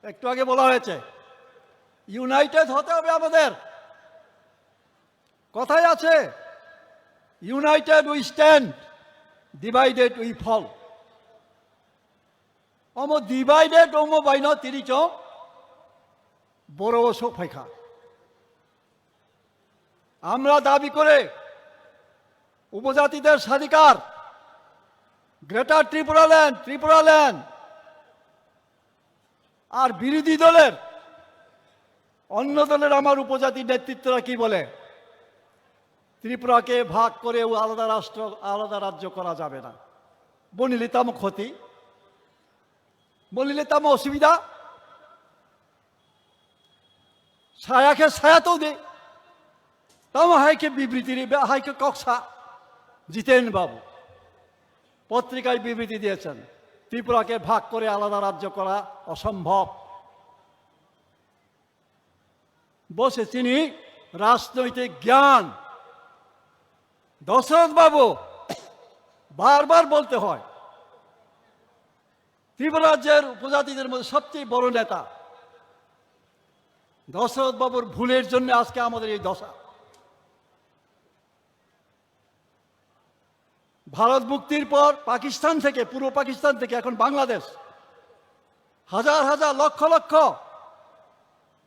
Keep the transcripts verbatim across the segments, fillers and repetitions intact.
একটু আগে বলা হয়েছে, ইউনাইটেড হতে হবে আমাদের। কথায় আছে, united we stand, divided we fall. Omo divided omo baino tini chwng boro o sok phaikha. আমরা দাবি করে উপজাতিদের স্বাধিকার, গ্রেটার ত্রিপুরাল্যান্ড, ত্রিপুরাল্যান্ড। আর বিরোধী দলের, অন্য দলের আমার উপজাতি নেতৃত্বরা কি বলে? ত্রিপুরাকে ভাগ করে ও আলাদা রাষ্ট্র, আলাদা রাজ্য করা যাবে না। Bonile tamo khoti? Bonile tamo osubida? Saya khe saya to de. Tamo hai khe bibriti ri, hai khe koksa Jiten Babu পত্রিকায় বিবৃতি দিয়েছেন, ত্রিপুরাকে ভাগ করে আলাদা রাজ্য করা অসম্ভব। Bo se chini rajnoitik gyan. Dasarath Babu বারবার বলতে হয়, ত্রিপুরা রাজ্যের উপজাতিদের মধ্যে সবচেয়ে বড় নেতা। দশরথ বাবুর ভুলের জন্য আজকে আমাদের এই দশা। ভারত মুক্তির পর পাকিস্তান থেকে, পূর্ব পাকিস্তান থেকে এখন বাংলাদেশ, হাজার হাজার, লক্ষ লক্ষ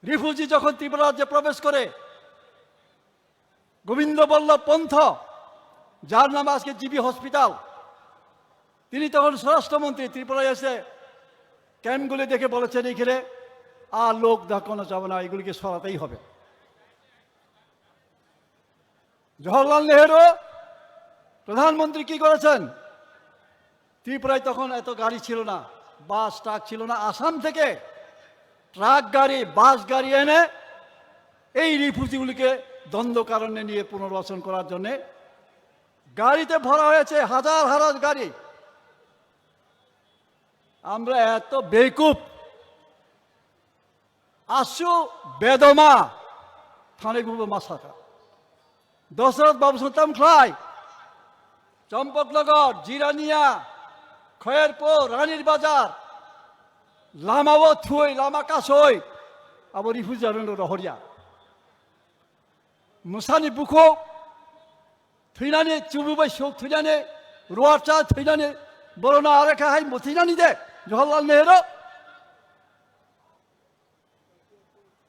রিফিউজি যখন ত্রিপুরা রাজ্যে প্রবেশ করে, গোবিন্দ বল্লভ পন্থ, যার নাম আজকে জিবি হসপিটাল, তিনি তখন স্বরাষ্ট্রমন্ত্রী, ত্রিপুরায় এসে ক্যাম্পগুলি দেখে বলেছেন, "এখানে আর লোক দেখানো যাবে না, এগুলিকে সরাতেই হবে।" জওহরলাল নেহেরু প্রধানমন্ত্রী কি করেছেন? ত্রিপুরায় তখন এত গাড়ি ছিল না, বাস ট্রাক ছিল না। আসাম থেকে ট্রাক গাড়ি, বাস গাড়ি এনে এই রিফিউজিগুলিকে দণ্ডকারণ্যে নিয়ে পুনর্বাসন করার জন্যে গাড়িতে ভরা হয়েছে হাজার হাজার গাড়ি। আমরা এত বেকুব, asu bedoma thani gubo masaka. Dasarath Babu song tam khlai, Champaknagar, Jirania, Khairpur, Ranir Bazar, lama o thui, lama kasoi, abo refugee rok rohorya. Musani bukhuk thwinani, chubu bai sok thwinani, ruarcha thwinani, borona arekha hai muthwinani de, Jawaharlal Nehru.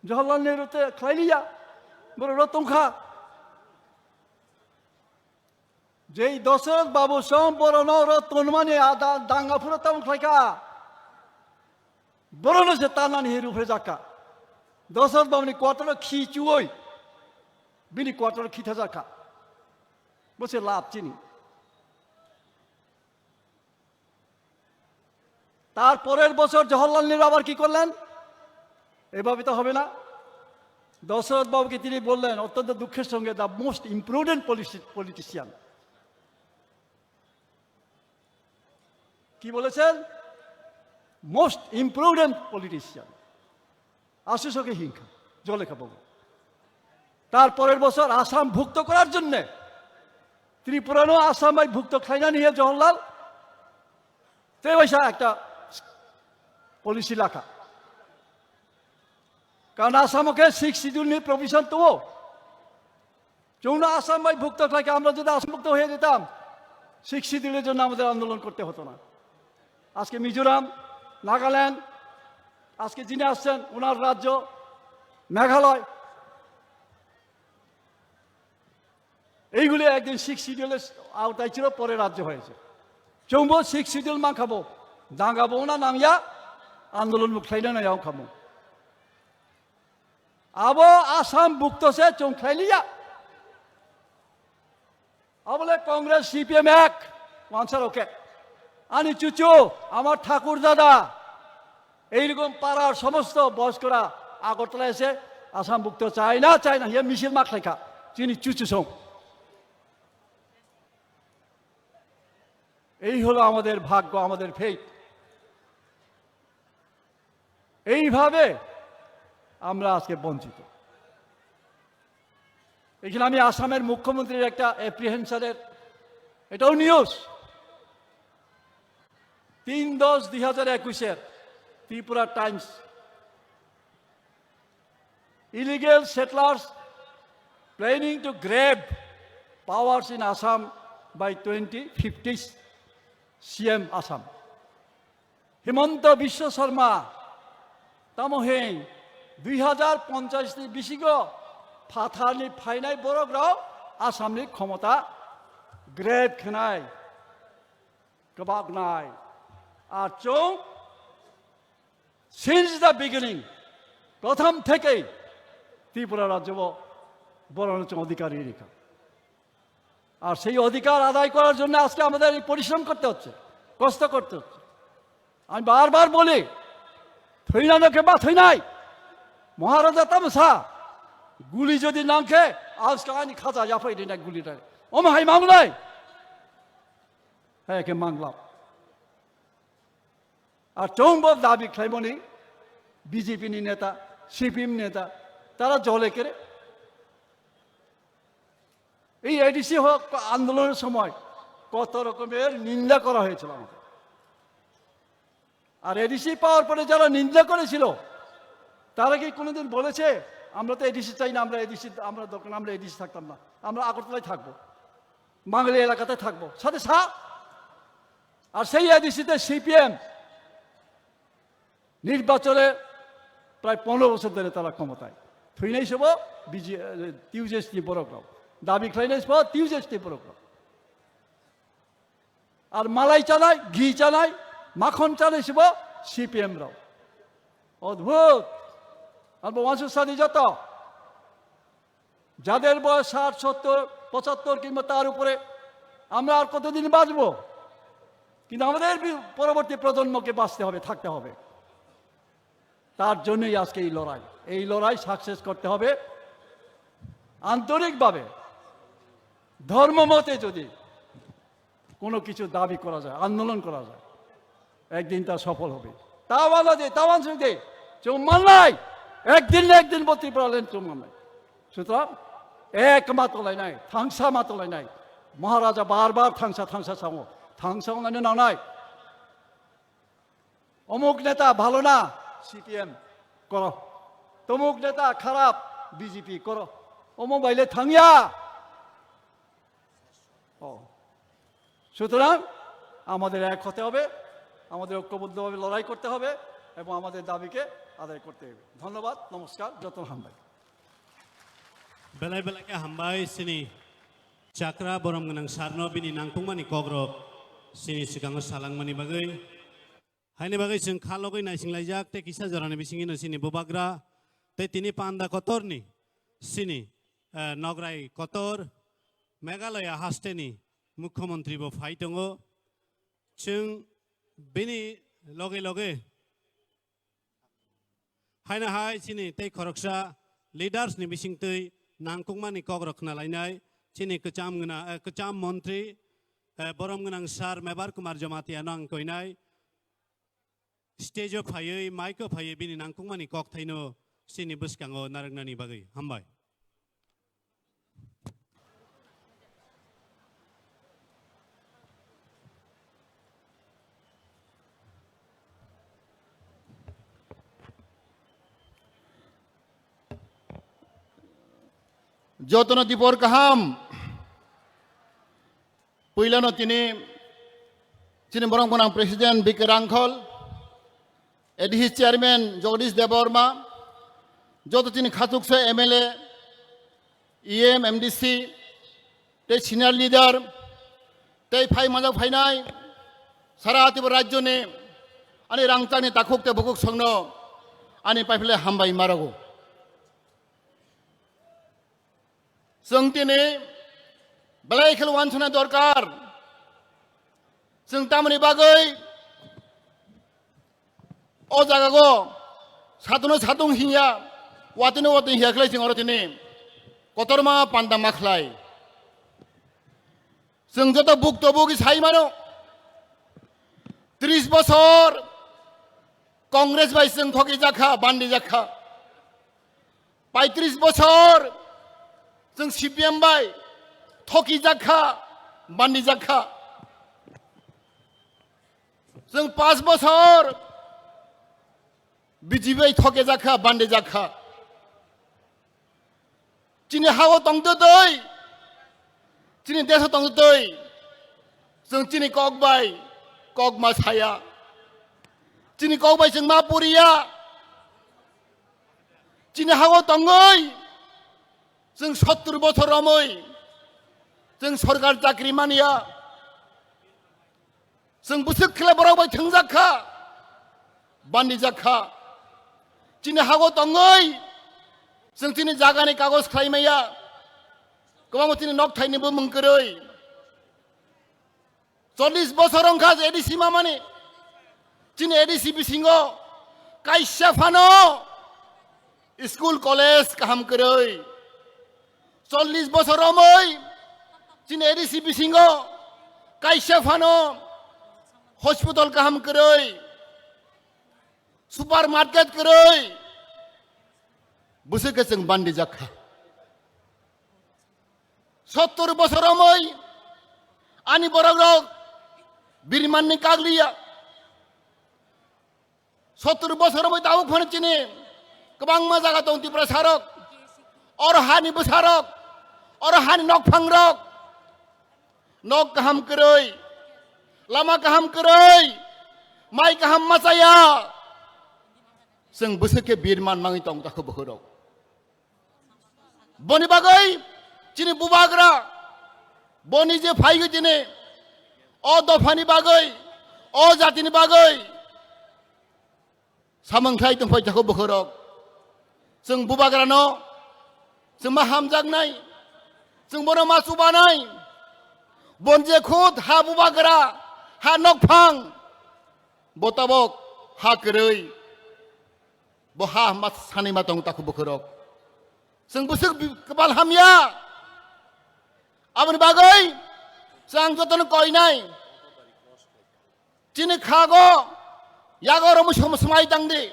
Jawaharlal Nehru te khlailiya, borok rok tongkha. Jei Dasarath Babu song borok no oro tonmani ada danga phuro tamo khlaikha. Borok no se tanani he ruphe jakha. Dasarath Babu ni quarter o khi chuoi, bini quarter o khi thajakha. Bo se lab chini. তার পরের বছর জওহরলাল নেহরু আবার কি করলেন? এভাবে তো হবে না। দশরথ বাবুকে তিনি বললেন, অত্যন্ত দুঃখের সঙ্গে, "The most imprudent politi-, politician।" কি বলেছেন? "Most imprudent politician।" Asu soke hingkha, jole kha babu. তার পরের বছর আসাম ভুক্ত করার জন্য ত্রিপুরানো আসাম ভাই ভুক্ত খাইনা নিয়ে জওহরলাল তেবাইসা একটা পলিসি লাখা। কারণ আসামকে সিক্স শিডিউল নিয়ে প্রভিশন তো চৌনা আসাম ভাই ভুক্ত থাকে, আমরা যদি আসাম ভুক্ত হয়ে যেতাম, সিক্স শিডিউলের জন্য আমাদের আন্দোলন করতে হতো না। আজকে মিজোরাম, নাগাল্যান্ড, আজকে যিনি আসছেন ওনার রাজ্য মেঘালয়, এইগুলি একদিন সিক্স শিডিউলের আওতায় ছিল, পরে রাজ্য হয়েছে। চৌম্বো সিক্স শিডিউল মাখাবো, দাঙ্গাবো না নামিয়া আন্দোলন মুখ খাইলে না খাবো। Abo Assam bukto se chwng khlailiya. Abole Congress, C P M ek, wansar oke. Ani chuchu, amar thakur dada, এইরকম পাড়ার সমস্ত বয়স্করা আগরতলা এসে আসাম ভুক্ত চায় না, চায় না, হিয়া মিছিল মাখলাইখা, চিনি চুচু সং। এই হলো আমাদের ভাগ্য, আমাদের ফেট। এইভাবে আমরা আজকে বঞ্চিত। এখানে আমি আসামের মুখ্যমন্ত্রীর একটা অ্যাপ্রিহেনশনের, এটাও নিউজ, তিন দশ দুই হাজার একুশের Tripura Times Illegal settlers planning to grab powers in Assam by twenty fifty, C M Assam. Himanta Biswa Sarma, tamo hing dui hazar ponchash ni bisingo phatarni phainai borok rok Assam ni khomota grab khenai, kwbaknai. Ar chwng since the beginning, prothom thekei Tripura rajyo bo borokno chwng odhikar rikha. আর সেই অধিকার আদায় করার জন্য আজকে আমাদের এই পরিশ্রম করতে হচ্ছে, কষ্ট করতে হচ্ছে। আমি বারবার বলি, থইনা নখে বা থইনাই, মহারাজা তামসা, গুলি যদি নাংখে, আজকে আনি খাজা জাফাই দিনা গুলি নাই। ওম হাই মাংলাই। হ্যাঁ, কে মাংলাম। আর চৌম্বক দাবি খাইমনি বিজেপি নি নেতা, সিপিএম নেতা, তারা জলে কেরে। এই এডিসি হক আন্দোলনের সময় কত রকমের নিন্দা করা হয়েছিল আমাকে। আর এডিসি পাওয়ার পরে যারা নিন্দা করেছিল, তারা কি কোনোদিন বলেছে, "আমরা তো এডিসি চাই না, আমরা এডিসি, আমরা দরকার, আমরা এডিসি থাকতাম না, আমরা আগরতলায় থাকবো, বাঙালি এলাকাতে থাকবো"? সাথে সা-, আর সেই এডিসিতে সিপিএম নির্বাচনে প্রায় পনেরো বছর ধরে তারা ক্ষমতায়। থুইনাই সব বিজি-, টিউজেসনি বরকরাও। দাবি খাইনাই সব টিউজেসনি বরকরাও। আর মালাই চানাই, ঘি চানাই, মাখন চানাই সব সিপিএম রাও। অদ্ভুত। আর বংশ সাদী যত, যাদের বয়স ষাট, সত্তর, পঁচাত্তর কিংবা তার উপরে, আমরা আর কতদিন বাঁচবো? কিন্তু আমাদের বি-, পরবর্তী প্রজন্মকে বাঁচতে হবে, থাকতে হবে। তার জন্যই আজকে এই লড়াই। এই লড়াই সাকসেস করতে হবে আন্তরিকভাবে, ধর্ম মতে যদি কোনো কিছু দাবি করা যায়, আন্দোলন করা যায়, একদিন তা সফল হবে। Tawan de, tawan sung de, chwng mannai, ekdin na ekdin bo Tripura land chwng mannai. সুতরাং একমাত্র লাইনাই, থাংসা মাত্র লাইনাই। মহারাজা বারবার থাংসা, থাংসা সামো, থাংসা অন্যান্য নানাই। অমুক নেতা ভালো না, সিপিএম করো। তমুক নেতা খারাপ, বিজেপি করো। অমুক বাইলে থাংয়া। ও। সুতরাং আমাদের এক হতে হবে, আমাদের ঐক্যবদ্ধভাবে লড়াই করতে হবে এবং আমাদের দাবিকে আদায় করতে হবে। ধন্যবাদ, নমস্কার, যত হামবাই। Belai belai khe hambai chini chakra borom gwnang sarno bini nangkukmani kokrok chini swkango salangmani bagwi. Haini bagwi chwng kha logwi naisinglaijak tei kisa jorani bisingino chini bubagra tei tini panda kotorni chini, eh, nograi kotor Meghalaya hasteni mukhyamantri bo phai tongo. Chwng bini loge loge haino hai chini tei khoroksa leaders ni bisingtwi nangkukmani kokrok khna lainai chini kwcham gwnang, eh, kwcham montri, eh, borom gwnang sir Mebar Kumar Jamatia no ang koinai stage o phaiwi, mic o phaiwi bini nangkukmani kokthaino chini bwskango narwknani bagwi. Hambai. Jotono dipor kaham. Puilano tini chini borok gwnang President B K Rangkhol, A D C Chairman Jagadish Debbarma, joto chini khatuksa M L A, E M, M D C, tei senior leader, tei phai majak phainai sara Tripura rajyoni ani rangchakni takhuk tei bukhuk songno ani paiphile hambai marogo. Chwng tini belai khel wansukna dorkar. Chwng tamoni bagwi o jagago satuno satung hinya, watino watwi hiya khlai chwng oro tini kotorma panda ma khlai. Chwng joto bukto bugi sai mano, tris bosor Congress bai chwng thoki jakha, bandi jakha. Paitris bosor chwng C P M bai thoki jakha, bandi jakha. Chwng pas bosor B J P bai thoke jakha, bandi jakha. Chini hao tongtwtwi, chini deso tongtwtwi, chwng chini kok bai kok ma saya, chini kok bai chwng ma puriya. Chini hao tongwi chwng sottur bochor romwi chwng sorkar chakri manya. Chwng bwswk khle borok bai thwngjak kha, bandijak kha. Chini hago tongwi chwng chini jagani kagoj khlai maya. Kwbangma chini nok thaini bumung kwrwi. Chollish bosor wngkha je A D C mamani. Chini A D C bisingo kaisa phano school, college kaham kwrwi. Chollish bosor romwi chini A D C bisingo kaisa phano hospital kaham kwrwi, supermarket kwrwi, bwswk khe chwng bandijak kha. Sottur bosor romwi ani borok rok birmanni kagliya. Sottur bosor romwi tabuk phano chini kwbangma jaga tong Tiprasa rok, oro hani bwsa rok, oro hani nokphang rok, nok kaham kwrwi, lama kaham kwrwi, mai kaham machaya. Chwng bwswk khe birman mangwi tong takhu bukhurok. Boni bagwi chini bubagra, boni je phaigwi tini o dophani bagwi, o jatini bagwi samung khlai tongphai takhu bukhurok. Chwng bubagrano chwng ma hamjaknai, chwng bono ma chubanai. Bon je khud ha bubagra, ha nokphang, bo tabok ha kwrwi, bo ha ma sanima tong takhu bukhurok. Chwng bwswk bi-, kwbal hamya. Aboni bagwi chwng jotono koinai. Chini khago yago romwi som-, swmai tangdi.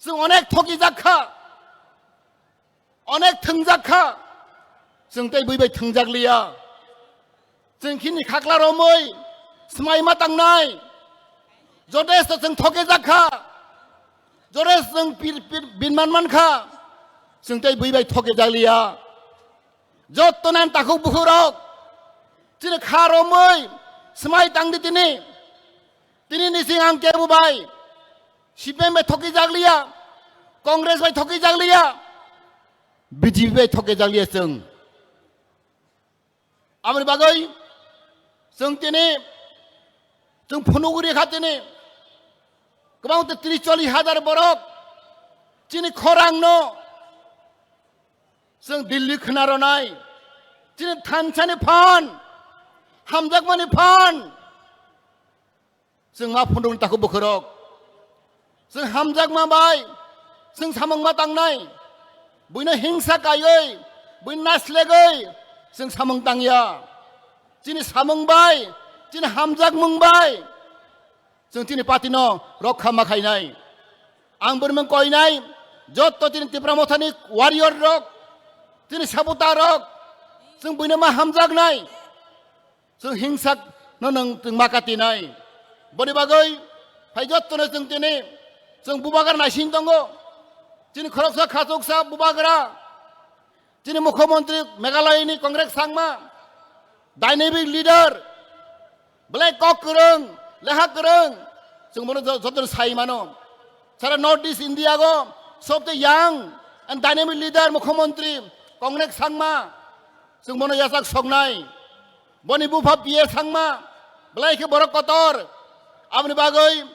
Chwng onek thokijak kha, onek thwngjak kha. Chwng tei bui bai thwngjak liya. Chwng khini khakla romwi swmai ma tangnai. Jodesto chwng thokijak kha, jodesto chwng pir-, pir-, binman man kha. Chwng tei bui bai thokijak liya. Jotto nan takhuk bukhurok chini kha romwi swmai tangdi tini. Tini nising ang kebo bai C P M bai thokijak liya, Congress bai thokijak liya, B J P bai thokijak liya chwng. Aboni bagwi chwng tini, chwng phunugwi rikha tini, kwbang tei tris chollish hajar borok chini khorangno chwng Delhi khna rwnai, chini thansani phan, hamjakmani phan. Chwng ma phunukni takhuk bukhurok. Chwng hamjakma bai chwng samung ma tangnai. Buino hingsa kaiwi, buino naslegwi chwng samung tangya. Chini samung bai, chini hamjakmung bai chwng chini party no rokha ma khainai. Ang bwrwimung koinai, jotto chini Tipra Mothani warrior rok, chini sabuta rok, chwng buino ma hamjaknai. Chwng hingsak no nwng chwng ma katinai. Boni bagwi phai jottono chwng tini chwng bubagra naising tongo. Chini khoroksa khachuksa bubagra, chini mukhyamantri Meghalaya ni Congress sangma, dynamic leader, belai kok kwrwng, leha kwrwng, chwng bono jo-, jotono sai mano. Sara North East India go sobte young and dynamic leader mukhyamantri Congress sangma, chwng bono yachak soknai. Boni bupha P A sangma, belai khe borok kotor. Aboni bagwi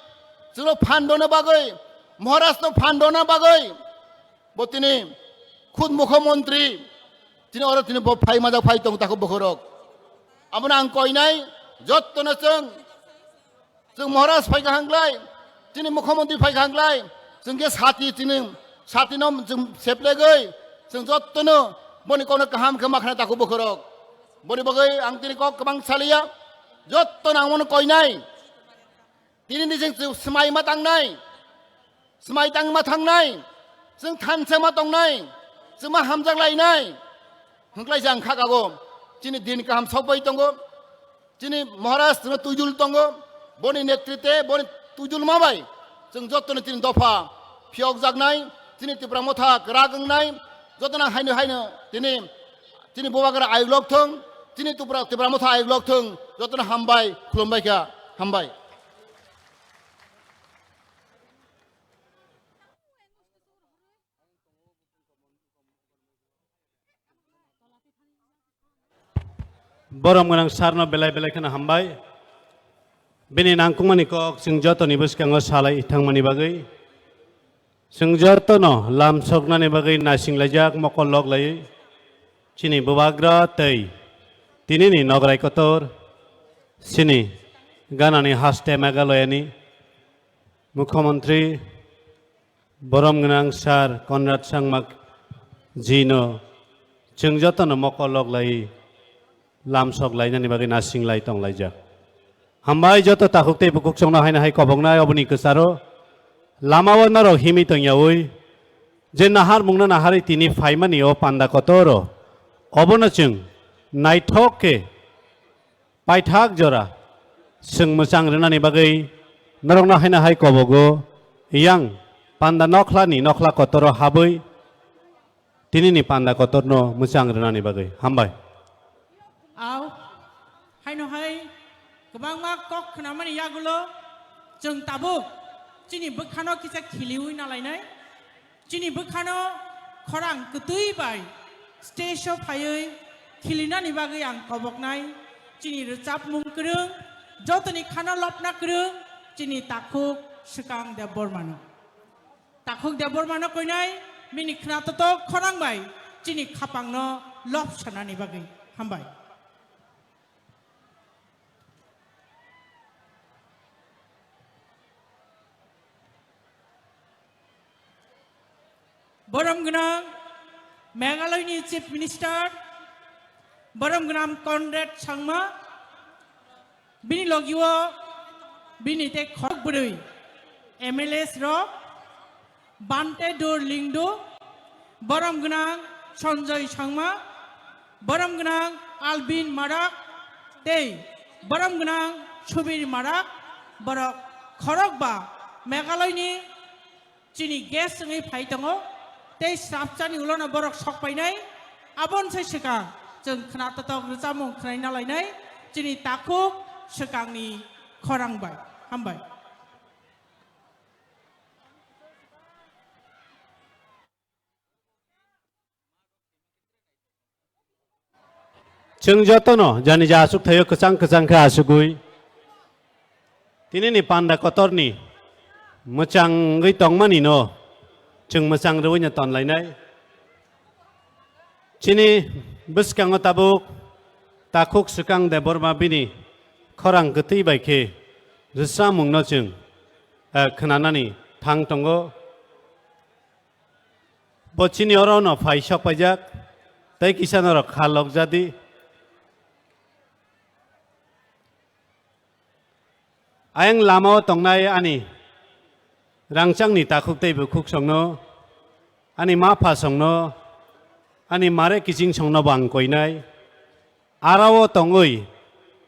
chwngno phan rwna bagwi, Maharashtra phan rwna bagwi bo tini khud mukhyamantri, tini oro tini bo phai majak phai tong takhuk bukhurok. Abono ang koinai, jottono chwng, chwng Maharaj phai kaham glai, chini mukhyamantri phai kaham glai, chwng khe sati chini, sati no chwng seplegwi, chwng jottono boni kokno kaham khe ma khna takhuk bukhurok. Boni bagwi ang tini kok kwbang saliya, jottono ang bono koinai. Tini ni chwng swmai ma tangnai, swmai tang ma thangnai, chwng thansa ma tongnai, chwng ma hamjak lainai. Hwnkhlai jang kha kago, chini din kaham sokbai tongo, chini Maharaj chwngno twijul tongo, boni netrite, boni twijulma bai chwng jottoni chini dopha phiyokjaknai, chini Tipra Motha kwrak wngnai, Jotono haino haino tini, tini bubagra ayuk lok thung, tini Tipra, Tipra Motha ayuk lok thung, jotono hambai, khulumbai kha, hambai. Borom gwnang sarno belai belai kheno hambai. Bini nangkukmani kok chwng jotoni bwskango salai thangmani bagwi. Chwng jotono lam soknani bagwi naisinglaijak mokol lok laiwi. Chini bubagra tei tinini nograi kotor. Chini ganani haste Meghalayani Mukhyamantri Borom gwnang Sir Conrad Sangma jino chwng jotono mokol lok lai lam sok lainani bagwi nasing lai tong laijak. Hambai joto takhuk tei bukhuk chwngno haino hai koboknai oboni kwcharo lamao norok himwi tongyaui je naharmungno naharwi tini phaimani o panda kotoro obono chwng naithok khe paithak jora chwng mwchang rwnani bagwi norokno haino hai kobogo yang panda nokhlani nokhla kotoro habwi tinini panda kotorno mwchang rwnani bagwi. Hambai. Au, haino hai kwbangma kok khnamani yagulo chwng tabuk chini bwkhano kisa khiliwi nalainai. Chini bwkhano khorang kwtwi bai stage o phaiwi khilinani bagwi ang koboknai. Chini rwchapmung kwrwng, jotoni khana lopna kwrwng, chini takhuk Swkang Debbarmano. Takhuk Debbarmano koinai, bini khna totok khorang bai chini khapangno lop sanani bagwi. Hambai. Borom gwnang Meghalayani Chief Minister, borom gwnang Conrad Sangma, bini logio bini tei khorok bwrwi M L As rok, Bhante Dor Lyngdoh, borom gwnang Sanjoy Sangma, borom gwnang Albin Marak tei borom gwnang Subir Marak, borok khorokba Meghalayani chini guest wngwi phai tongo, tei swrapchani ulono borok sok painai, aboni sai swkang chwng khna totok rwchapmung khwnai nalainai chini takhuk swkangni khorang bai. Hambai. Chwng jotono jani ja aswk thaio kwchang kwchang khe aswgwi tinini panda kotorni mwchangwi tongmani no chwng mwchang rwino tonlainai. Chini bwskango tabuk takhuk Swkang Debbarma bini khorang kwtwi bai khe rwchapmungno chwng, eh, khwnanani thang tongo. Bo chini oro no phai sok paijak, tei kisa norok kha lok jadi. Ayang lama o tongnai ani rangchakni takhuk tei bukhuk songno, ani ma pha songno, ani mare kiching songno bo ang koinai. Aro o tongwi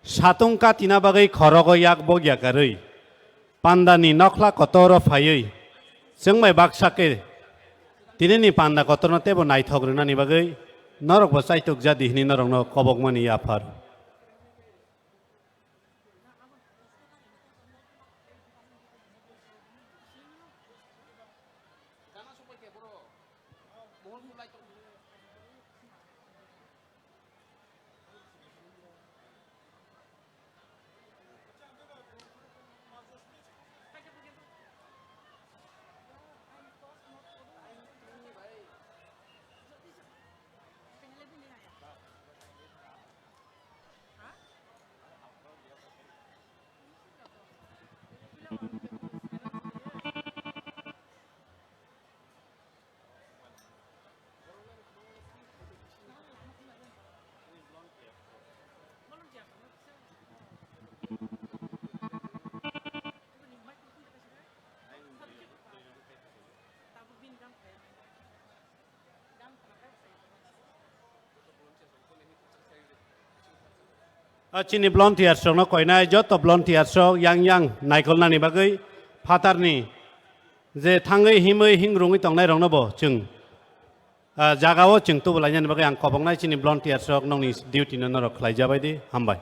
satung katina bagwi khorogo yak bok yakarwi pandani nokhla kotoro phaiwi chwngbai baksa khe tinini panda kotorno teibo naithok rwnani bagwi norokbo chaitok jadi hwnwi norokno kobokmani yaphar. A chini volunteers rokno koinai joto volunteers rok yang yang naikolnani bagwi phatarni je thangwi himwi hingrungwi tongnai rokno bo chwng Ah, jagao chwng tubulainani bagwi ang koboknai chini volunteers rok nokni duty no norok khlai jabai di, hambai.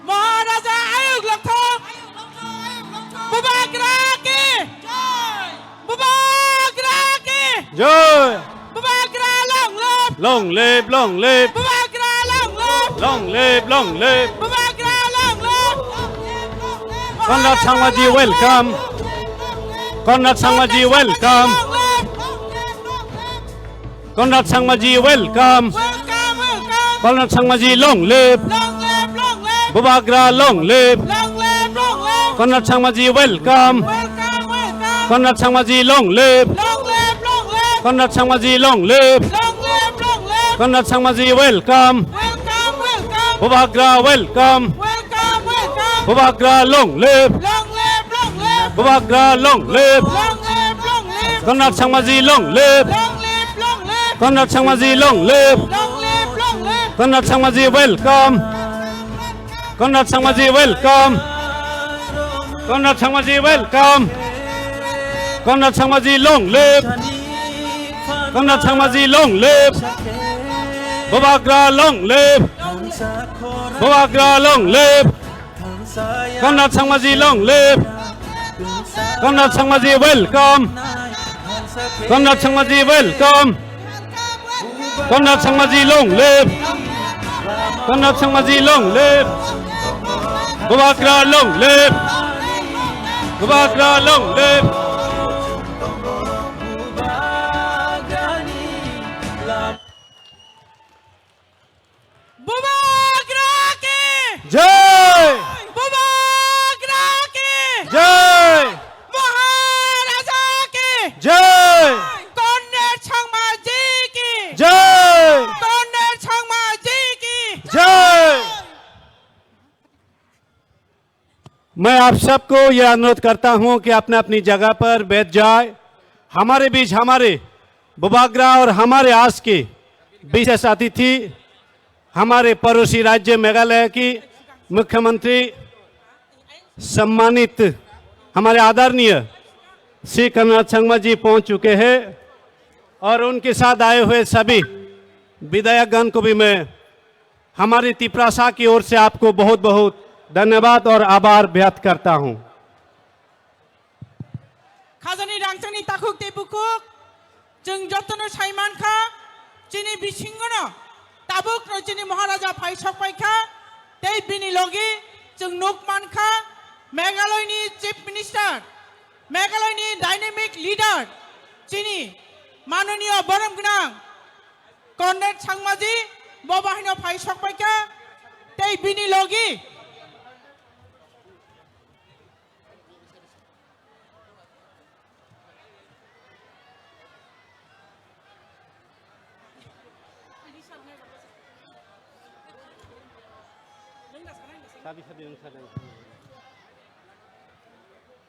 Maharaja Ayuk Longthok. Bubagra ki. Bubagra ki. Joy. Bubagra long live. Long live, long live. Bubagra long live. Long live, long live. Bubagra long live. Conrad Sangma ji, welcome. Conrad Sangma ji, welcome. Conrad Sangma ji, welcome. Welcome, welcome. Conrad Sangma ji, long live. Long live, long live. Bubagra, long live. Long live, long live. Conrad Sangma ji, welcome. Welcome, welcome. Conrad Sangma ji, long live. Long live, long live. Conrad Sangma ji, long live. Long live, long live. Conrad Sangma ji, welcome. Welcome, welcome. Bubagra, welcome. Welcome, welcome. Bubagra, long live. Long live, long live. Bubagra, long live. Long live, long live. Conrad Sangma ji, long live. Long live, long live. Conrad Sangma ji, long live. Long live, long live. Conrad Sangma ji, welcome. Conrad Sangma ji, welcome. Conrad Sangma ji, welcome. Conrad Sangma ji, long live. Conrad Sangma ji, long live. Bubagra, long live. Bubagra, long live. Conrad Sangma ji, long live. Conrad Sangma ji, welcome. Conrad Sangma ji, welcome. Conrad Sangma ji, long live. Conrad Sangma ji, long live. Bubagra, long live. Bubagra, long live. Bubagra ki! Jai! Bubagra ki! Jai! Maharaja ki! Jai! Conrad Sangma ji ki! Jai! Conrad Sangma ji ki! Jai! मैं आप सबको यह अनुरोध करता हूं कि अपने अपनी जगह पर बैठ जाए। हमारे बीच हमारे बुबाग्रा और हमारे आज के विशेष अतिथि, हमारे पड़ोसी राज्य मेघालय की मुख्यमंत्री सम्मानित हमारे आदरणीय श्री कन्हैया संगमा जी पहुंच चुके हैं और उनके साथ आए हुए सभी विधायकगण को भी मैं हमारी तिप्रासा की ओर से आपको बहुत बहुत धन्यवाद और आभार व्यक्त करता हूं। Khajani rangchakni takhuk tei bukhuk, chwng jotono sai mankha, chini bisingono tabukno chini Maharaja phai sokpaikha, tei bini logi chwng nuk mankha, Meghalaya ni Chief Minister, Meghalaya ni dynamic leader, chini manoniyo borom gwnang Conrad Sangma ji bo bahaino phai sokpaikha, tei bini logi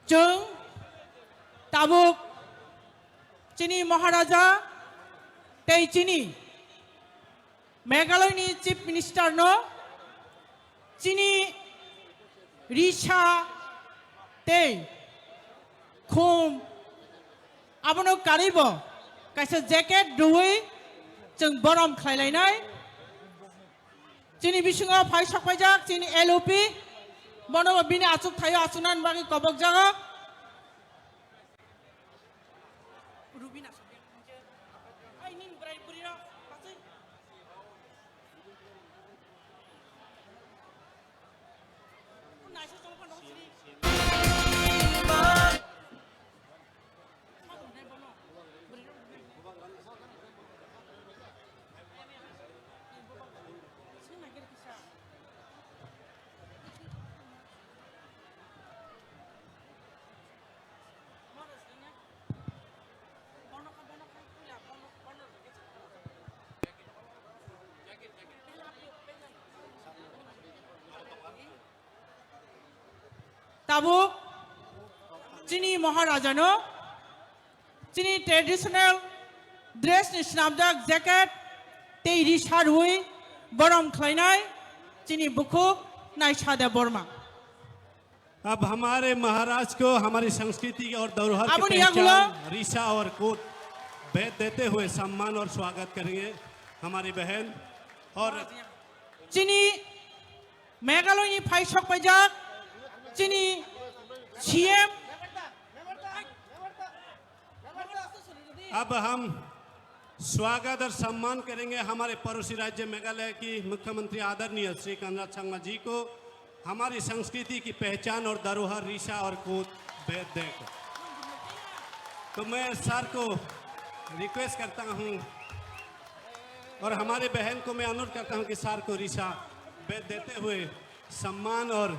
chwng tabuk chini Maharaja tei chini Meghalaya ni Chief Minister no chini risa tei khum abono karwi bo kaisa jacket rwui chwng borom khlai lainai. Chini bisingo phai sok paijak chini L O P, bono bo bini achuk thaio achuknani bagwi kobok jago. Tabuk chini Maharajano chini traditional dress ni swnamjak jacket tei ri sarwi borom khlainai chini bukhuk Naisha Debbarma. अब हमारे महाराज को हमारी संस्कृति और धरोहर की Aboni yagulo पहचान ऋषा और कोट भेद देते हुए सम्मान और स्वागत करेंगे हमारी बहन। और chini Meghalaya ni phai sok paijak chini C M अब हम स्वागत और सम्मान करेंगे हमारे पड़ोसी राज्य मेघालय की मुख्यमंत्री आदरणीय श्री कोनराड संगमा जी को, हमारी संस्कृति की पहचान और धरोहर ऋषा और कोट भेद देकर। तो मैं सर को रिक्वेस्ट करता हूँ और हमारे बहन को मैं अनुरोध करता हूँ कि सर को ऋषा भेद देते हुए सम्मान और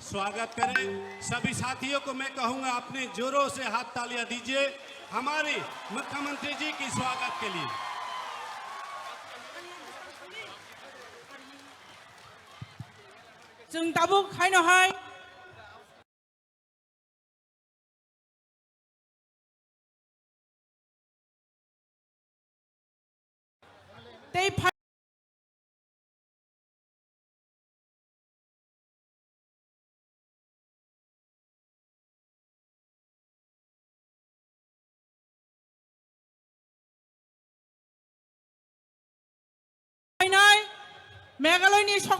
स्वागत करें। सभी साथियों को मैं कहूंगा, अपने जोरों से हाथ तालियां दीजिए हमारे मुख्यमंत्री जी की स्वागत के लिए। Chwng tabuk haino hai tei phai Phainai Meghalaya ni sok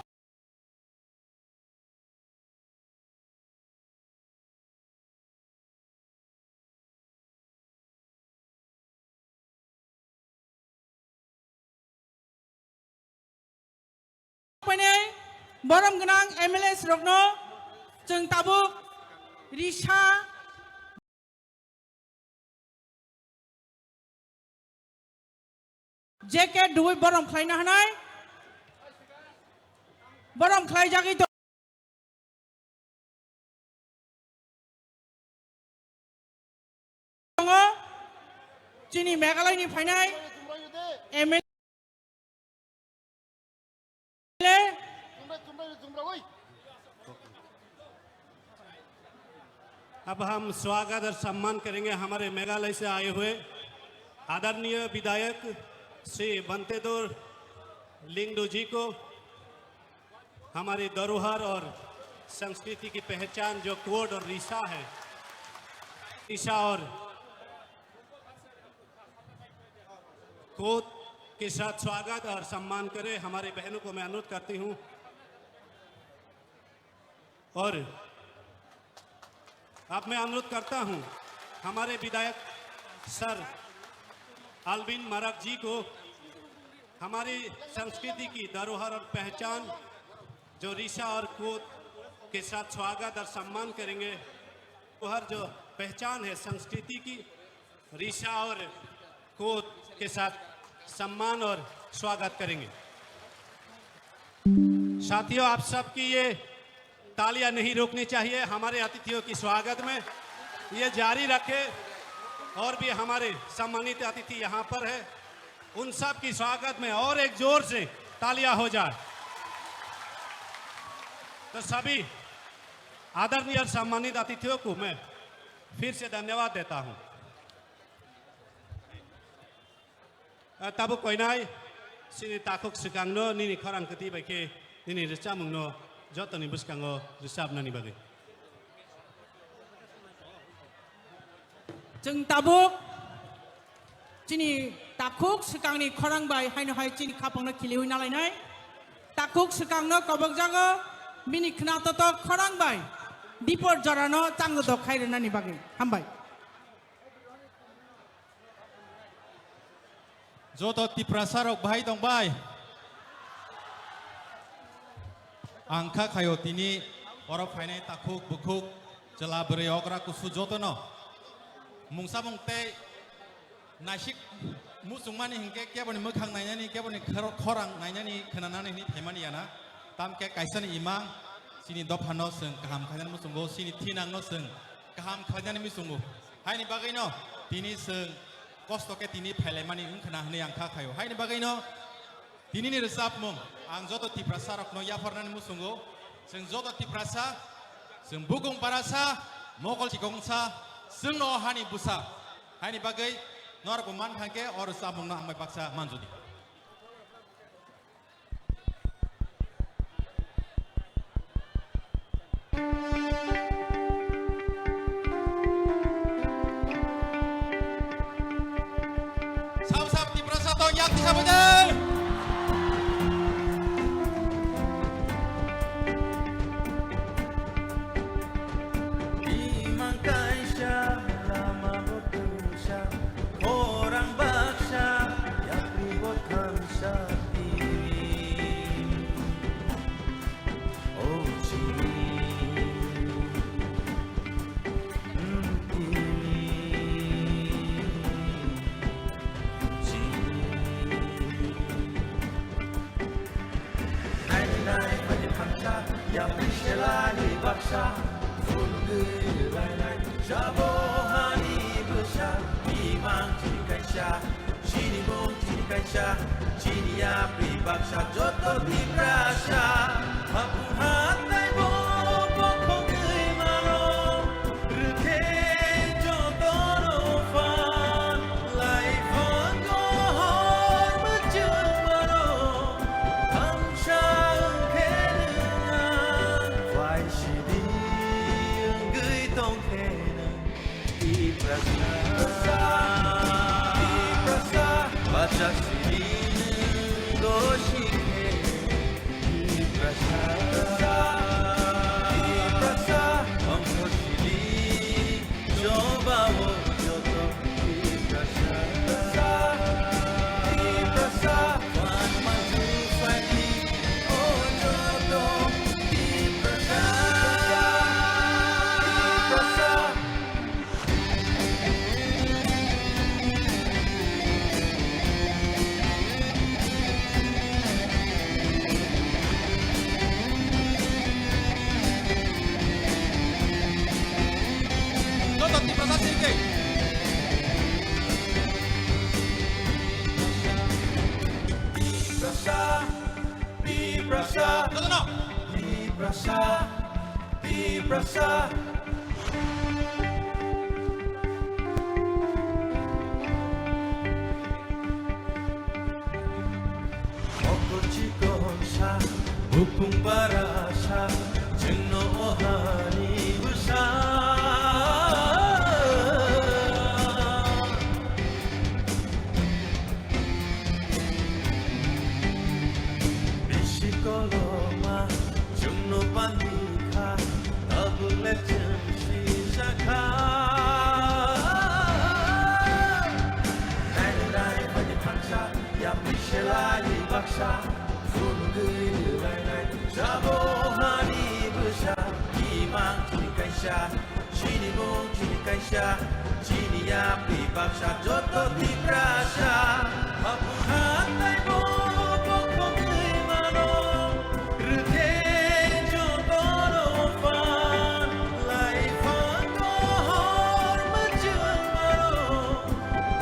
Phainai borom gwnang M L A rokno chwng tabuk risa jacket rwui borom khlaina hwnwi borom khlaijagwi tongo chini Meghalaya ni phainai M L A. अब हम स्वागत और सम्मान करेंगे हमारे मेघालय से आए हुए आदरणीय विधायक श्री बंतेदोर लिंगडो जी को। हमारी धरोहर और संस्कृति की पहचान जो कोट और ऋषा है, ऋषा और कोट के साथ स्वागत और सम्मान करें। हमारी बहनों को मैं अनुरोध करती हूँ और अब मैं अनुरोध करता हूँ हमारे विधायक सर अल्विन मारक जी को हमारी संस्कृति की धरोहर और पहचान जो ऋषा और कोट के साथ स्वागत और सम्मान करेंगे। धरोहर जो पहचान है संस्कृति की, ऋषा और कोट के साथ सम्मान और स्वागत करेंगे। साथियों, आप सबकी ये तालियां नहीं रुकनी चाहिए हमारे अतिथियों की स्वागत में, ये जारी रखें। और भी हमारे सम्मानित अतिथि यहाँ पर है, उन सब की स्वागत में और एक जोर से तालियां हो जाए। तो सभी आदरणीय और सम्मानित अतिथियों को मैं फिर से धन्यवाद देता हूँ। Tabuk koinai Chini takhuk swkangno nini khorang kwtwi bai khe nini rwchapmungno jotoni bwskango rwchapnani bagwi. Chwng tabuk chini takhuk swkangni khorang bai haino hai chini khapangno khiliwi nalainai. Takhuk swkangno kobokjago bini khna totok khorang bai dipor jorano changdok khai rwnani bagwi. Hambai. Joto Tiprasa rok bahai tong bai. Ang kha khaio tini oro phainai takhuk bukhuk chwla bwrwi okra kusu jotono mungsa mung tei naisik muchungmani hinkhe keboni mwkhang nainani keboni khor-, khorang nainani khwnanani hwnwi phaimani yana. Tamkhe kaisani imang chini dophano chwng kaham khainani muchungo, chini thinangno chwng kaham khlainani muchungo. Haini bagwino tini chwng kosto khe tini phailaimani wngkhwna hwnwi ang kha khaio. Haini bagwino tinini rwchapmung ang joto Tiprasa rokno yapharnani muchungo. Chwng joto Tiprasa, chwng bukung barasa, mokol chikongsa, chwngno hani busa. Haini bagwi norokbo man thangkhe o rwchapmungno ang bai baksa manjodi. Sab sab Tiprasa tong yak tisa bwdw. Imang kaisa lama bo twisa, khorang baksa, yapri bo thansa tini. O chini, mm, tini, chini. Nainai nainai phaidi phansa, yapri selai baksa, phunugwi lainai, jabo hani bwsa, imang chini kaisa, chini mung chini kaisa, chini yapri baksa, joto Tiprasa, haphung hatai bo bokhogwi mano. Rwkhe jotono phan, laiphango hor mwchwng mano, thansa wngkhe nwng ang, phaisidi wngwi tongkhe nwng Tiprasa, Tiprasa, bachasidi nwng dosikhe. Tiprasa, Tiprasa, ongkhor sidi, jobao joto Tiprasa, Tiprasa, wan manju sadi, o joto Tiprasa, Tiprasa. Joto Tiprasa sirke. Tiprasa, Tiprasa, jotono. Tiprasa, Tiprasa. Mokol chikonsa, bukung barasa, chwngno o hani bwsa. Bisi koloma chwngno pandi kha, tabuk le chwng sijak kha. Nainai nainai phaidi phansa, yapri selai baksa, phunugwi lainai, jabo hani bwsa, imang chini kaisa. Chini mung chini kaisa, chini yapri baksa joto Tiprasa. Haphung hatai bo bokhogwi mano, rwkhe jotono phan, laiphango hor mwchwng mano,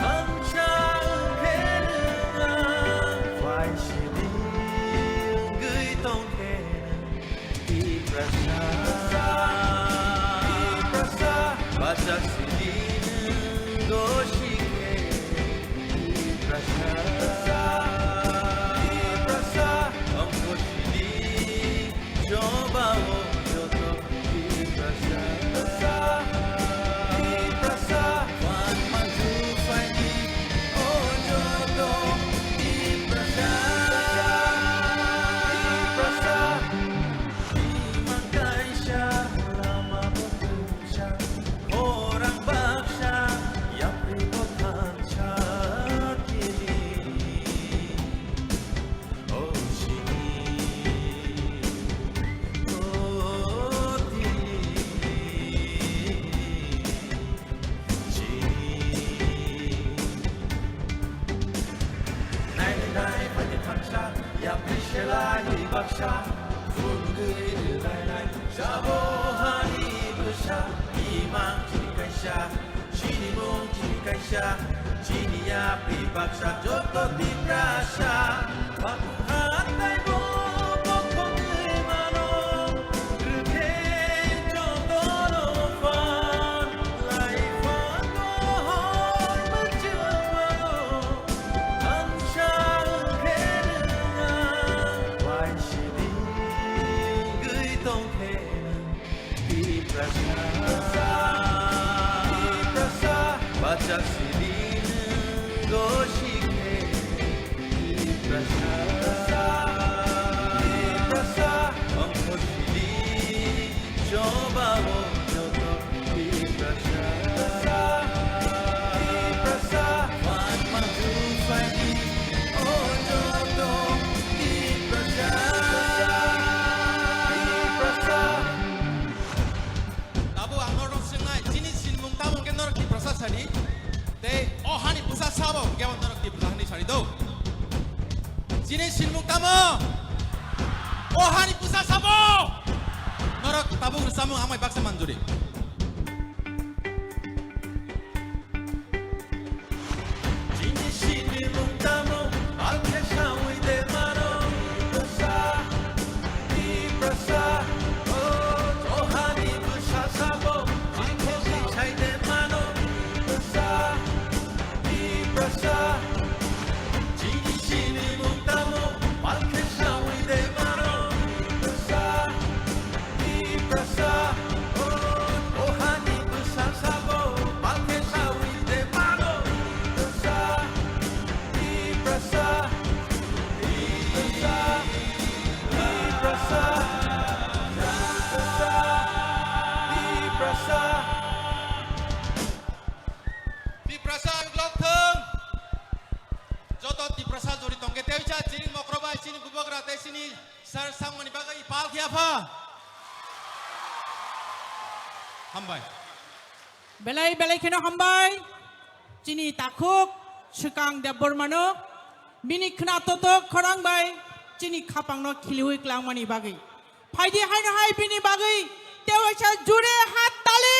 thansa wngkhe nwng ang, phaisidi wngwi tongkhe nwng. Tiprasa, Tiprasa, bachasidi nwng dosikhe. Tiprasa, Belai baksa phunugwi rwlainai, jabo hani bwsa, imang chini kaisa, chini mung chini kaisa, chini yapri baksa, joto Tiprasa. Baku hatai bo bokhogwi mano, rwkhe jotono phan, lai phango hor mwchwmao. Ang sa wngkhe nwng, waisidi wngwi tongkhe nwng. Tiprasa, Tiprasa, bachak sidi nwng gosikhe. Tiprasa, Tiprasa, ongkhor sidi chobao joto. Tiprasa, Tiprasa, wan manju phaidi, o joto Tiprasa, Tiprasa. Tabuk ang norok swngnai, chini sinimung tamo hwnkhe norok Tiprasa sadi? Tei o hani bwsa sabo hwnkhe bo norok Tiprasa hwnwi sadi do? Chini sinimung tamo? O hani bwsa sabo? Norok tabuk rwchapmung amai baksa manjuri. Chini sinimung tamo, alkhe sawi de mano. Tiprasa, Tiprasa, o, o hani bwsa sabo, alkhe sai de mano. Tiprasa, Tiprasa, chini sinimung tamo, alkhe sawi de mano. Tiprasa, Tiprasa, o, o hani bwsa sabo, balkhe sawi de mano. Tiprasa, Tiprasa, Tiprasa, Tiprasa, Tiprasa. Tiprasa ang lok thung. Joto Tiprasa jori tongkhe tei cha chini mokro bai chini bubagra tei chini sir sangmani bagwi pal khiya pha. Hambai. Belai belai kheno hambai. Chini takhuk swkang Debbarmano bini khna totok khorang bai chini khapangno khiliwi klangmani bagwi. Phaidi haino hai bini bagwi tewaisa jure hat tali.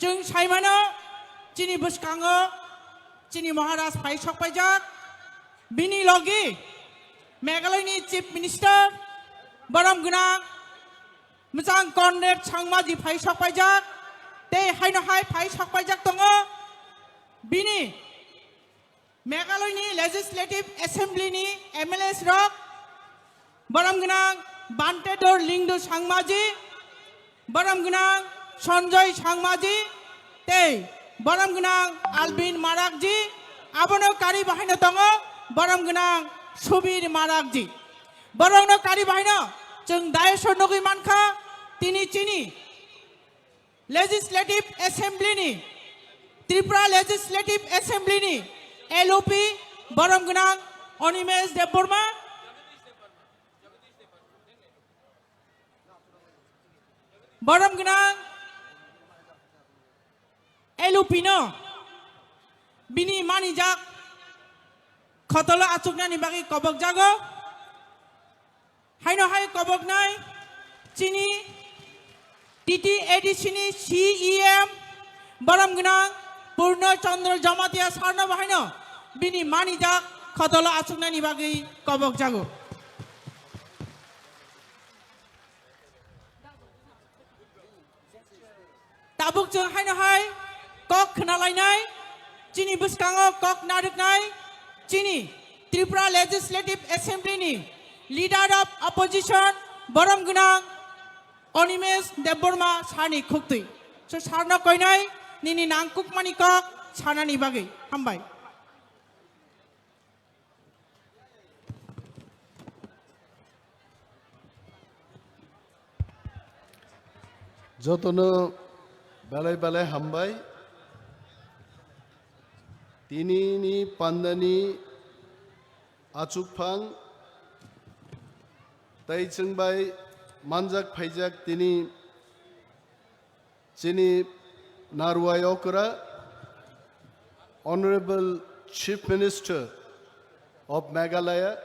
Chwng saimano chini bwskango chini Maharaj phai sokpaijak. Bini logi Meghalaya ni Chief Minister borom gwnang Mwchang Conrad Sangmaji phai sokpaijak. Tei haino hai phai sokpaijak tongo. Bini Meghalaya ni Legislative Assembly ni M L As rok, borom gwnang Bantedor Lingdu Sangmaji, borom gwnang Sanjoy Sangmaji, tei borom gwnang Albin Marakji, abono kari bahaino tongo borom gwnang Subir Marakji. Borokno kari bahaino chwng dais o nugwi mankha, tini chini Legislative Assembly ni, Tripura Legislative Assembly ni L O P borom gwnang Animesh Debbarma, borom gwnang L O P no bini manijak khotolo achuknani bagwi kobokjago. Haino hai koboknai chini T T A D C ni C E M borom gwnang Purno Chandra Jamatia sarno bahaino bini manijak khotolo achuknani bagwi kobokjago. Tabuk chwng haino hai kok khna lainai, chini bwskango kok narwknai, chini Tripura Legislative Assembly ni Leader of Opposition borom gwnang Animesh Debbarma sani khuktwi. So sarno koinai nini nangkukmani kok sanani bagwi. Hambai. Jotono belai belai hambai. Tini ni pandani achukphang tei chwngbai manjak phaijak tini chini Narwai okra Honorable Chief Minister of Meghalaya,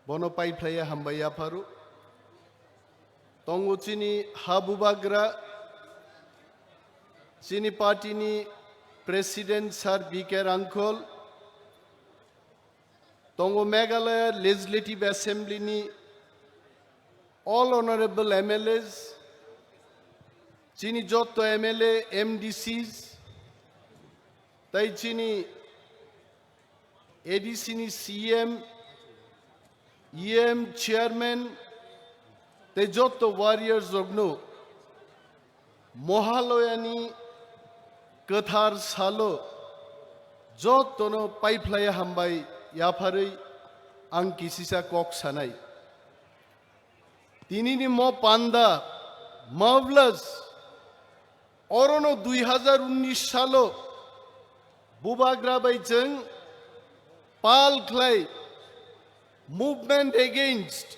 bono paiphlaiya hambai yapharo. Tongo chini ha bubagra, chini party ni President Sir B K Rangkhol, tongo Meghalaya Legislative Assembly ni all honorable M L As, chini jotto M L A, M D Cs, tai chini A D C ni C M, E M, Chairman, tei jotto warriors rokno Mohaloyani kwthar salo jottono paiphlaiya hambai yapharwi ang kisisa kok sanai. Tinini mo panda, mufflers, orono dui hazar unnish salo bubagra bai chwng pal khlai Movement Against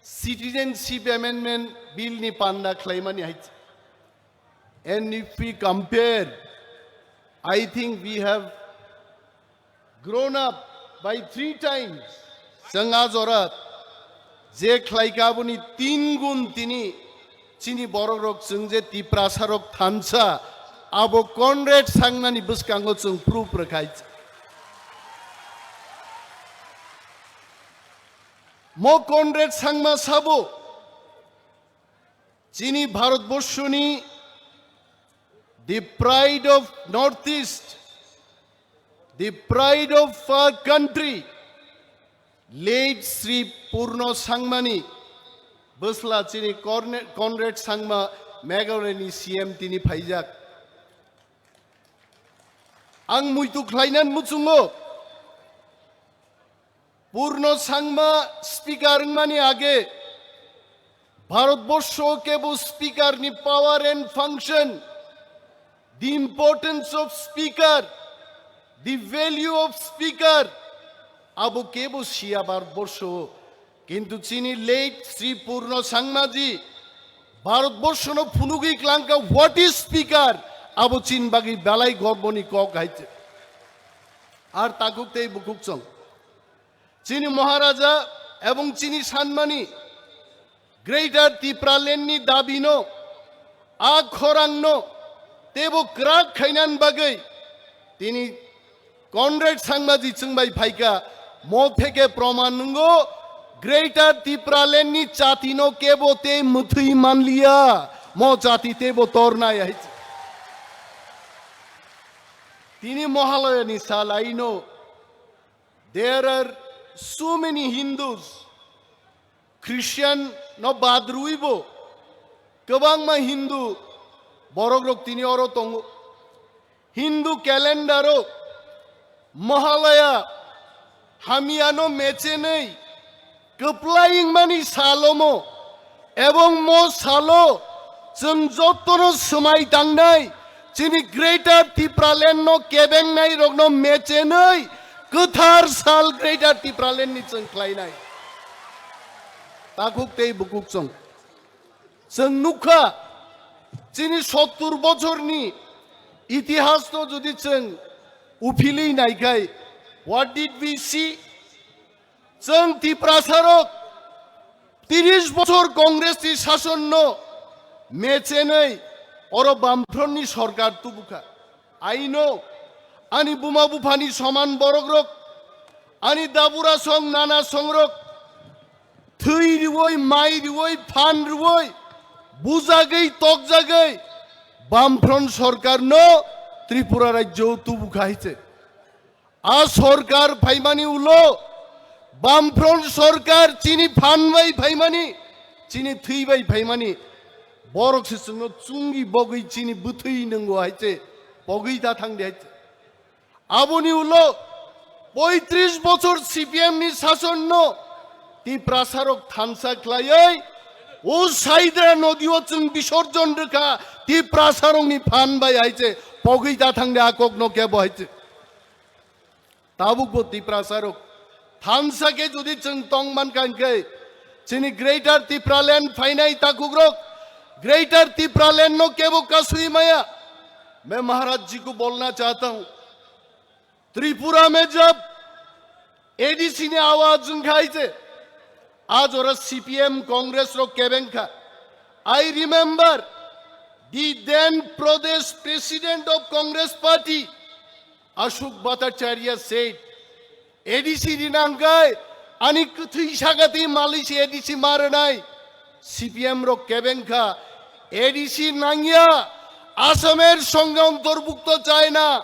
Citizenship Amendment Bill ni panda khlaimani hai. And if we compare, I think we have grown up by three times. Chwng a jora je khlaika aboni tin gun tini chini borok rok chwng je Tiprasa rok thansa abo Conrad Sangmani bwskango chwng proof rwkhai. Mo Conrad Sangma sabo chini Bharatborshoni, the pride of Northeast, the pride of our country, late Sri Purno Sangmani bwsla chini Corne-, Conrad Sangma Meghalayani C M tini phaijak. Ang muitu khlainan muchungo. Purno Sangma speaker wngmani age Bharatborsho kebo speaker ni power and function, the importance of speaker, the value of speaker, abo kebo siya Bharatborsho. Kintu chini late Sri Purno Sangmaji Bharatborshono phunugwi klangka what is speaker, abo chini bagwi belai gorboni kok hai. Ar takhuk tei bukhuk chwng. Chini Maharaja ebong chini sanmani Greater Tipraland ni dabino, a khorangno teibo kwrak khainani bagwi tini Conrad Sangmaji chwngbai phaika, mo theke proman nungo Greater Tipraland ni chati no kebo tei mwthwi manliya, mo chati teibo tornai hai. Tini Mahalaya ni sal aino. There are so many Hindus, Christian no bad rwibo, kwbangma Hindu borok rok tini oro tongo. Hindu calendar o Mahalaya hamya no mechenwi kwplai wngmani salomo. Ebong mo salo chwng jotono swmai tangnai, chini Greater Tipraland no kebengnai rokno mechenwi kwthar sal Greater Tipraland ni chwng khlainai. Takhuk tei bukhuk chwng. Chwng nukha, chini sottur bochorni itihas no jodi chwng uphilwi naikhai, what did we see? Chwng Tiprasarok tris bochor Congress ni sasonno mechenwi oro Bamfront ni sorkar tubukha. I know, ani buma buphani soman borokrok, ani dabura song nana songrok, thwi rwui, mai rwui, phan rwui, bujagwi, tokjagwi Bamfront sorkarno Tripura rajyo tubukha hai se. A sorkar phaimani ulo, Bamfront sorkar chini phan bai phaimani, chini thwi bai phaimani, borok se chwngno chungi bogwi chini bwthwi nwngo hai se, pogwi ta thang di hai se. Aboni ulo poitris bochor C P M ni sasonno Tiprasarok thansa khlaiwi o Saidra nodi o chwng bisorjon rwkha Tiprasarokni phan bai hai se, pogwi ta thang di a kokno kebo hai se. Tabukbo Tiprasarok thansa khe jodi chwng tong mankha hwnkhe, chini Greater Tipraland phainai takhukrok Greater Tipraland no kebo kasui maya. मैं महाराज जी को बोलना चाहता हूं, Tripura mejab A D C ni awaj wngkha hai se. Ajora C P M Congress rok kebeng kha. I remember the then Pradesh President of Congress Party, Ashok Bhattacharya said, A D C rina hwnkhe ani kwthwi sakati malwi se A D C ma rwnai. C P M rok kebeng kha, A D C nangya, Asamer songe ontorbukto chai na.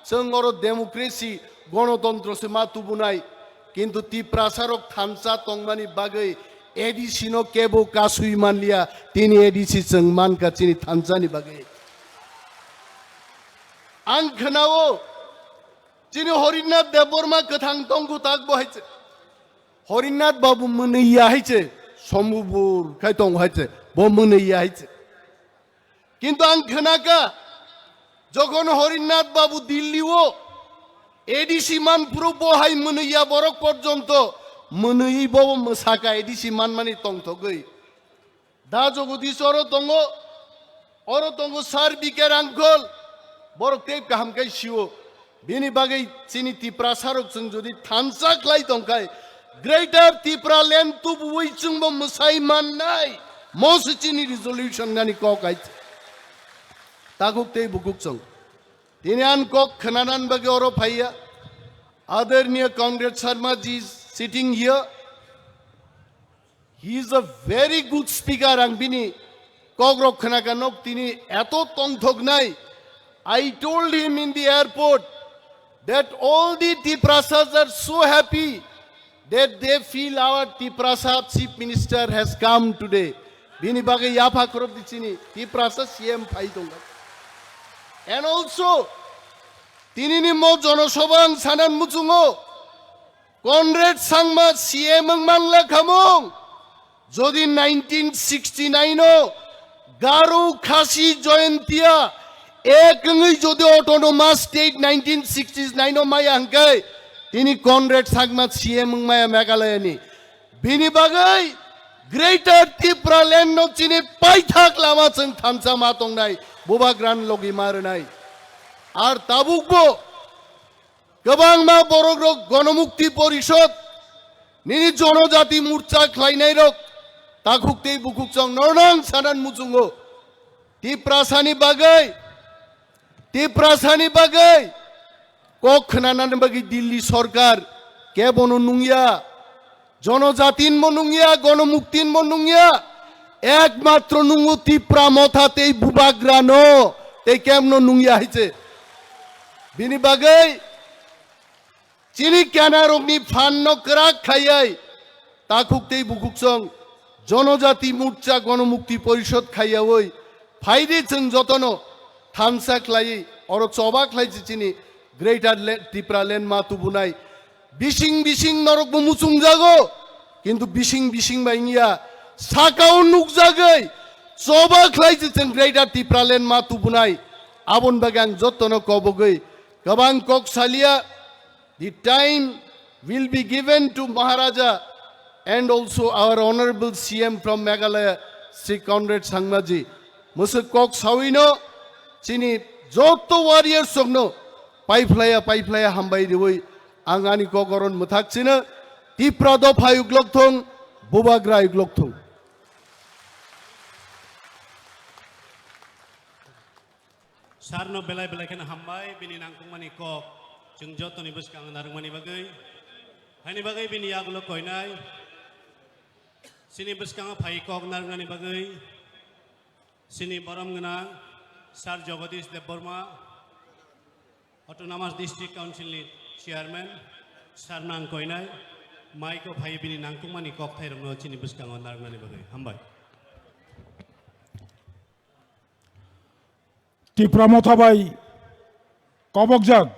Chwng oro democracy, gonotontro se ma tubunai. Kintu Tiprasa rok thansa tongmani bagwi A D C no kebo kasui manliya, tini A D C chwng mankha chini thansani bagwi. Ang khwnao, chini Horinath Debbarma kwthang tongkhu tak bo hai se. Horinath Babu mwnwi ya hai se, sombubur khai tong hai se, bo mwnwi ya hai se. Kintu ang khwnakha, jokhon Horinath Babu Delhi o A D C man phuru bo hai mwnwi ya borok porjonto mwnwi bo mwsakha A D C manmani tongthogwi. Da Jagadish oro tongo, oro tongo Sir B K Rangkhol, borok tei kaham khe sio. Bini bagwi chini Tiprasa rok chwng jodi thansa khlai tongkhai, Greater Tipraland tubuwi chwngbo mwsai mannai. Mo se chini resolution nani kok hai. Takhuk tei bukhuk chwng. Tini an kok khwnanan bagwi oro phaiya. Adarniya Conrad Sharma ji is sitting here. He is a very good speaker, ang bini kokrok khwnakha nok tini eto tongthoknai. I told him in the airport that all the Tiprasas are so happy that they feel our Tiprasa Chief Minister has come today. Bini bagwi yapha khorok di chini Tiprasa C M phai tongkha. And also, tinini mo jonosobha ang sanan muchungo, Conrad Sangma C M wng manla khamung. Jodi nineteen sixty-nine o Garo Khasi Jaintia ek wngwi jodi autonomous state nineteen sixty-nine o maya hwnkhe, tini Conrad Sangma C M wng maya Meghalaya ni. Bini bagwi Greater Tipraland no chini paithak lama chwng thansa ma tongnai, bubagra ni logi ma rwnai. Ar tabuk bo kwbangma borok rok Gonomukti Porishod, nini Jonojati Morcha khlainai rok, takhuk tei bukhuk chwng nornang sanan muchungo. Tiprasani bagwi, Tiprasani bagwi kok khwnanani bagwi Delhi sorkar kebono nungya. Jonojatin mo nungya, Gonomuktin mo nungya, ekmatro nungo Tipra Motha tei Bubagra no, tei kemno nungya hai se. Bini bagwi chini kenarokni phan no kwrak khaiwi takhuk tei bukhuk chwng Jonojati Morcha Gonomukti Porishod khaiyawi phaidi chwng jotono thansa khlaiwi oro choba khlai se chini Greater Le-, Tipraland ma tubunai. Bising bising norok bo muchung jago, kintu bising bising bai wngya, sakao nukjagwi choba khlai se chwng Greater Tipraland ma tubunai. Aboni bagwi ang jotono kobogwi kwbang kok salia. The time will be given to Maharaja and also our Honorable C M from Meghalaya, Shri Conrad Sangmaji. Mwswk kok sawino chini joto warriors rokno paiphlaya paiphlaya hambai riwi ang ani kok oron mwthak chino. Tipra dopha yuklok thung, Bubagra yuklok thung. Sarno belai belai kheno hambai, bini nangkukmani kok chwng jotoni bwskango narwkmani bagwi. Haini bagwi bini yagulo koinai. Chini bwskango phai kok narwknani bagwi chini borom gwnang Sir Jagadish Debbarma, Autonomous District Council ni Chairman, Sir nang koinai. Maiko phai bini nangkukmani kok thairokno chini bwskango narwknani bagwi. Hambai. Tipra Motha bai kobokjak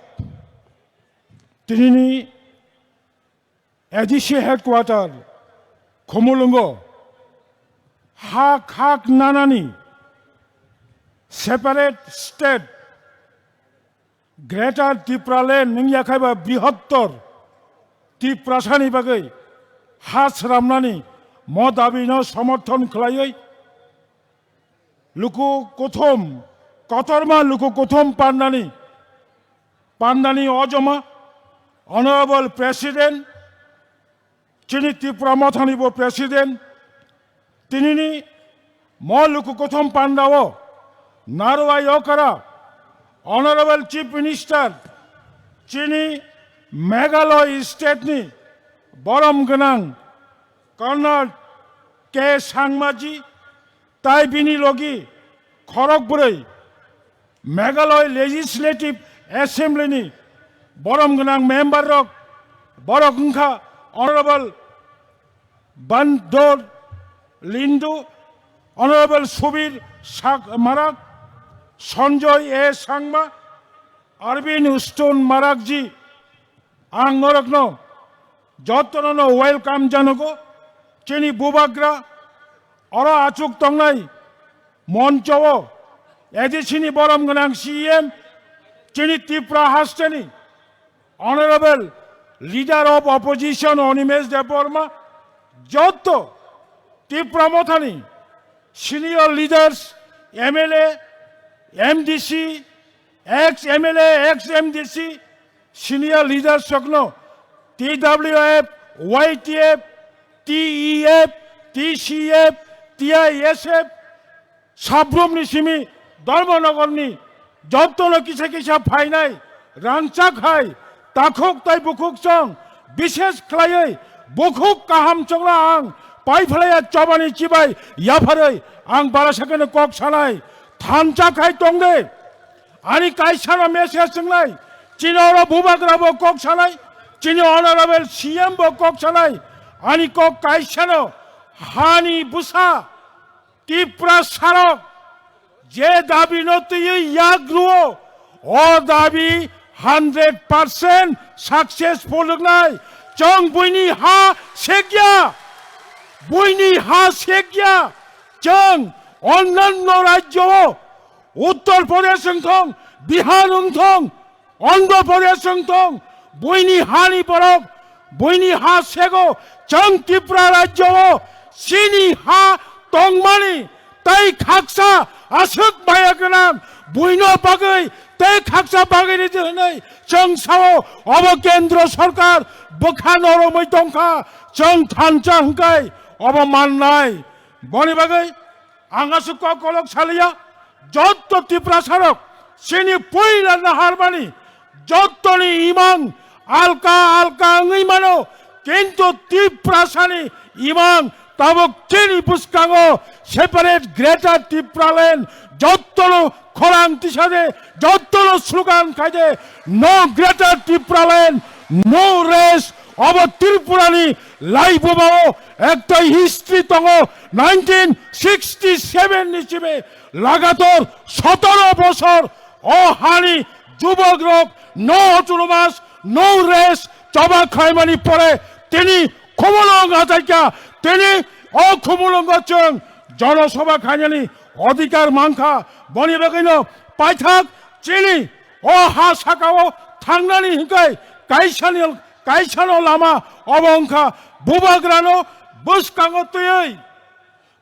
tinini A D C headquarter Khumulwngo hak hak nanani separate state Greater Tipraland wngya khaiba brihottor Tiprasani bagwi ha sramnani mo dabino somorthon khlaiwi luku kuthum, kotorma luku kuthum pandani, pandani ojoma Honorable President, chini Tipra Mothani bo President, tinini mo luku kothom pandao Narwai Okara, Honorable Chief Minister, chini Meghalaya State ni borom gwnang Conrad K Sangmaji, tai bini logi khorok bwrwi Meghalaya Legislative Assembly ni borom gwnang member rok, borok wngkha Honorable Bandor Lindu, Honorable Subir Sak Marak, Sanjoy A Sangma, Arvind Stone Marakji, ang norokno jotono no welcome janogo. Chini bubagra oro achuk tongnai moncho o A D C ni borom gwnang C E M, chini Tripura hasteni Honorable Leader of Opposition Animesh Debbarma, joto Tipra Mothani senior leaders, M L A, M D C, ex M L A, ex M D C, senior leaders rokno T W F, Y T F, T E F, T C F, T I S F, Sabrumni simi Dharmanagarni jotono kisa kisa phainai rangchak hai takhuk tai bukhuk chong, bishes khlaiwi bukhuk kaham chongno ang paiphlaiya chobani chibai yapharwi ang bara sakeno kok sanai thansa khai tongde. Ani kaisano message swngnai, chini oro bubagra bo kok sanai, chini honorable C M bo kok sanai, ani kok kaisano hani bwsa Tipra sarok je dabi no twiwi yak ruo, o dabi hundred percent successful wngnai. Chwng buini ha sekya, buini ha sekya. Chwng onnanno rajyo o, Uttar Pradesh wngthong, Bihar wngthong, Andhra Pradesh wngthong, buini hani borok, buini ha sego, chwng Tripura rajyo o chini ha tongmani tei khaksa aswk maya gwnang buino bagwi tei khaksa bagwi ridi hwnwi chwng sao. Obo kendro sorkar bwkha noromwi tongkha, chwng thansa hwnkhe obo mannai. Boni bagwi ang aswk kok kolok saliya, jotto Tiprasarok chini puila naharmani jottoni imang alka alka wngwi mano, kintu Tiprasani imang tabuk chini bwskango separate Greater Tipraland, jottono khorang tisade, jottono slogan khaide, "No Greater Tipraland, no rest." Obo Tripurani laibumao ekta history tongo, nineteen sixty seven ni simi lagator sotoro bosor o hani jubokrok no autonomous, no rest choba khlaimani pore tini Khumulwng achaikha, tini o Khumulwngo chwng jonosobha khainani odhikar mankha. Boni bagwino paithak chini o ha sakao thangnani hwnkhe kaisani, kaisano lama obo wngkha bubagrano bwskango twiwi,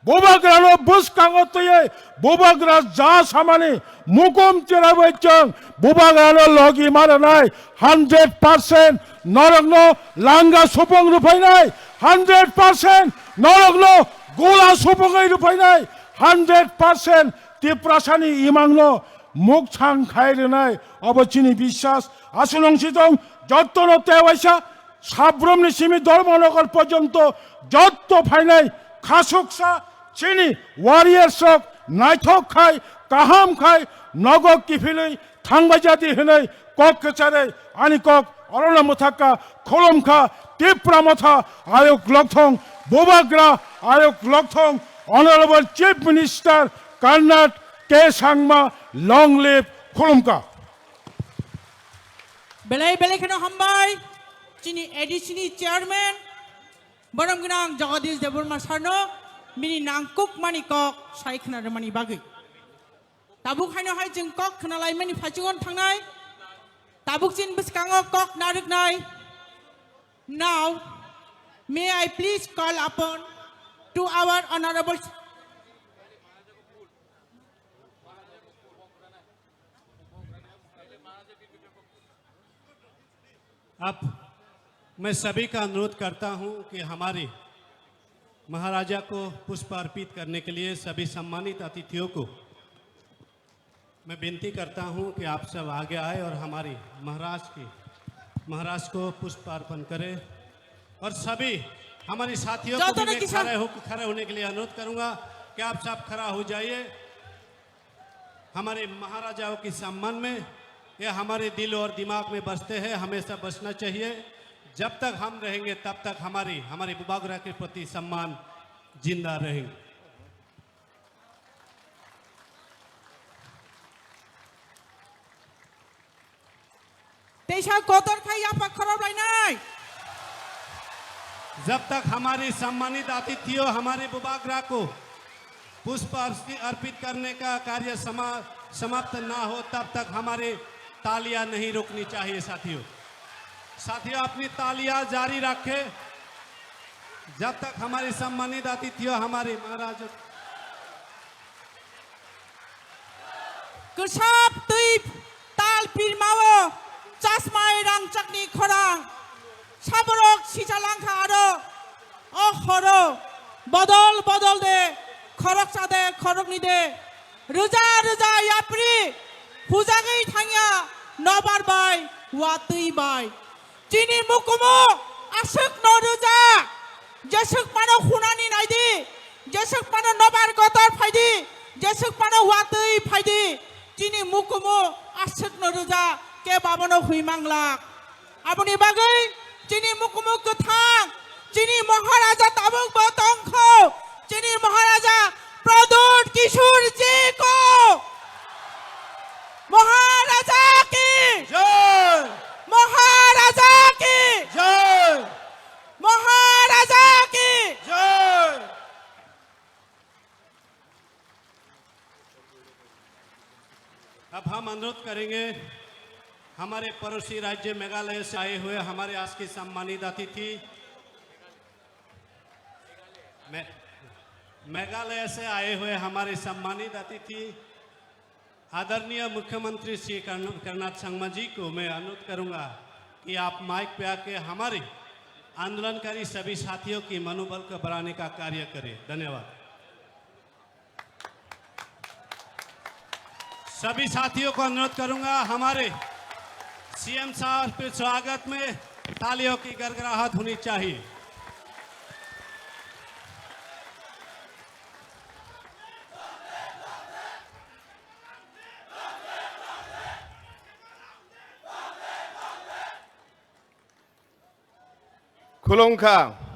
bubagrano bwskango twiwi bubagra ja samani mukum cherabai chwng bubagrano logi ma rwnai. Hundred percent norokno langa supung rwphainai, hundred percent norokno gula supungwi rwphainai, hundred percent Tiprasani imangno mukthang khai rwnai. Obo chini biswas. Aswk nung si tong, jottono tewaisa Sabrumni simi Dharmanagar porjonto jotto phainai khasuksa chini warriors rok naithok khai, kaham khai, nogo kiphilwi thangbai jadi hwnwi kok kwcharwi ani kok orono mwthakha, khulumkha Tipra Motha ayuk lokthong, bubagra ayuk lokthong, Honorable Chief Minister Conrad K Sangma, long live, khulumkha. Belai belai kheno hambai chini A D C ni chairman borom gwnang Jagadish Debbarma sarno bini nangkukmani kok sai khna rwmani bagwi. Tabuk haino hai chwng kok khna laimani phaichungo thangnai. Tabuk chini bwskango kok narwknai. Now, may I please call upon to our honorable अब मैं सभी का अनुरोध करता हूं कि हमारे महाराजा को पुष्प अर्पित करने के लिए सभी सम्मानित अतिथियों को मैं विनती करता हूं कि आप सब आगे आए और हमारी महाराज की, महाराज को पुष्प अर्पण करें। और सभी हमारे साथियों को भी मैं खड़े हो, खड़े होने के लिए अनुरोध करूंगा कि आप सब खड़ा हो जाइए। हमारे महाराजाओं के सम्मान में ये हमारे दिल और दिमाग में बसते हैं, हमेशा बसना चाहिए। जब तक हम रहेंगे, तब तक हमारी, हमारे बुबाग्रा के प्रति सम्मान जिंदा रहेंगे। Teisa kotor khai yapha khorok lainai. जब तक हमारे सम्मानित अतिथियों, हमारे बुबाग्रा को पुष्प अर्पि-, अर्पित करने का कार्य समा-, समाप्त ना हो, तब तक हमारे तालियां नहीं रुकनी चाहिए साथियों। साथियों, अपनी तालियां जारी रखें, जब तक हमारे सम्मानित अतिथियों, हमारे महाराज Kwsap twi tal pirmao chasmai rangchakni khorang. Saborok sicha langkha aro o horo bodol bodol de, khoroksa de, khorokni de, rwja rwja yapri hujagwi thangya nobar bai, watwi bai. Chini mukumu aswk no rwja, jeswk mano khunani naidi, jeswk mano nobar kotor phaidi, jeswk mano watwi phaidi, chini mukumu aswk no rwja, kebo abono hwi manglak. Aboni bagwi chini mukumu kwthang, chini Maharaja tabuk bo tongkho, chini Maharaja Pradyut Kishore ji ko. Maharaja ki. Jai. Maharaja ki. Jai. Maharaja ki. Jai. अब हम अनुरोध करेंगे हमारे पड़ोसी राज्य मेघालय से आए हुए हमारे आज के सम्मानित अतिथि, मे-, मेघालय से आए हुए हमारे सम्मानित अतिथि आदरणीय मुख्यमंत्री श्री कर्ण-, कर्णनाथ संगमा जी को मैं अनुरोध करूंगा कि आप माइक पे आके हमारे आंदोलनकारी सभी साथियों की मनोबल को बढ़ाने का कार्य करें। धन्यवाद। सभी साथियों को अनुरोध करूंगा, हमारे सीएम साहब के स्वागत में तालियों की गड़गड़ाहट होनी चाहिए। Khulumkha.